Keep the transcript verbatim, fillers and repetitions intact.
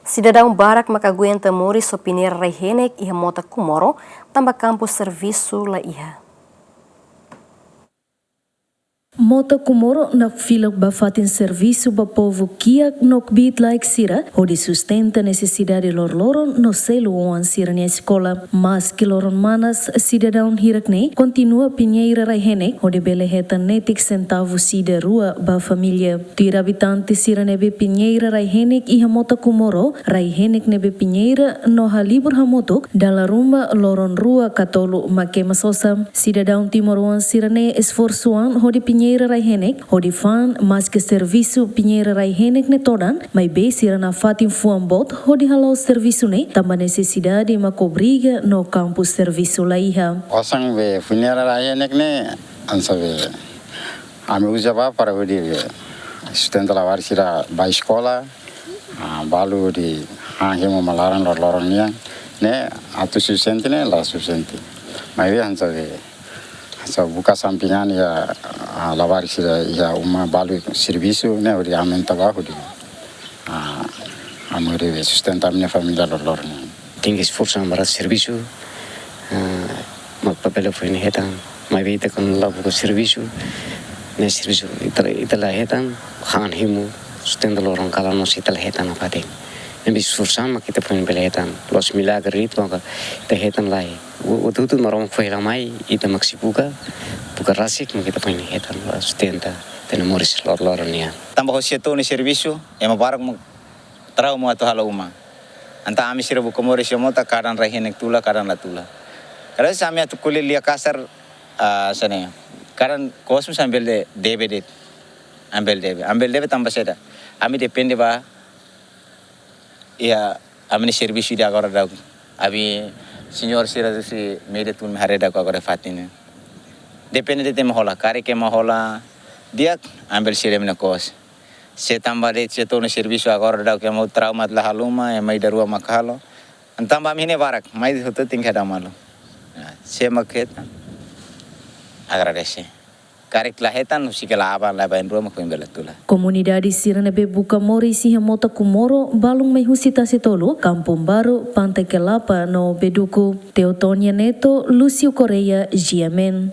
Sidadaun barak maka aguenta moris ho peneira rai-henek iha Mota Comoro, tanba kampu servisu la iha. Mota Comoro nakfilak ba fatin servisu ba povu kiak no kbiit-laek sira, hodi sustenta nesesidade loroloron no selu oan sira-nia eskola. Maske loron manas, sidadaun hirak-ne'e kontinua peneira rai-henek, hodi bele hetan netik sentavu ida rua ba família. Tuir abitante sira ne'ebé peneira rai-henek iha Mota Comoro, rai-henek ne'ebé peneira no halibur hamutuk, dala ruma loron rua ka tolu mak ema sosa. Sidadaun timoroan sira-ne'e esforsu an hodi peneira rai-henek, hodi fa'an maske servisu peneira rai-henek ne'e todan, maibé sira nafatin fuan boot hodi hala'o servisu ne'e, tanba nesesidade mak obriga no kampu servisu la iha. Osan be peneira rai-henek ne'e, hanesan be, ami uza ba para hodi be sustenta labarik sira ba eskola, ah, balu hodi han hemu ma laran loroloron nian, ne'e atu sufisiente ne'e la sufisiente. Maibé hanesan be, hanesan buka sampingan iha, ah, labarik sira iha uma balu servisu ne'e hodi aumenta ba hodi, ah, ami hodi sustenta ami-nia família loroloron nian. Tenke esforsu an ba servisu, ah, mak papél foin hetan, maibé ita kuandu la buka servisu, ne'e servisu ita, ita la hetan, han hemu, sustenta loron kalan mós ita la hetan nafatin. Ne'ebé esforsu an mak ita foin bele hetan, la'ós milagre de'it mak ita hetan lai. Hotu-hotu Maromak fó hela mai, ita mak sei buka, buka rasik mak ita foin hetan, ba sustenta ita-nia moris loroloron nian. Tanba hosi atu nia servisu, ema barak mak trauma atu halo uma. Entaun ami sira buka moris iha Mota, kadang rai-henek tula, kadang la tula. Kadang se ami atu ko'alia kasar, ah, hanesan ne'e. Kadang kosmos ami bele debe de'it. Ami bele debe. Ami bele debe tanba saida? Ami depende ba iha ami-nia servisu ida agora daudaun. Ami señór sira husi média tun mai haree daudaun agora fatin ne'e. Depende de'it ema hola, karik ema hola di'ak, ami bele selu ema nia kos. Se tanba de'it se atu nia servisu agora daudaun ke mau trauma la halo uma, ema ida rua mak halo. Entaun ami ne'e barak, maibé hotu tenke hadau malu. Ya, se mak hetan, agradese. Karik la hetan, husi kela aban la bain rua mak foin bele tula. Komunidade sira ne'ebé buka moris iha Mota Comoro, balun mai husi Tasi Tolu, Kampung Baru, Pantai Kelapa no Beduku. Teotonia Neto, Lúcio Correia, G M N.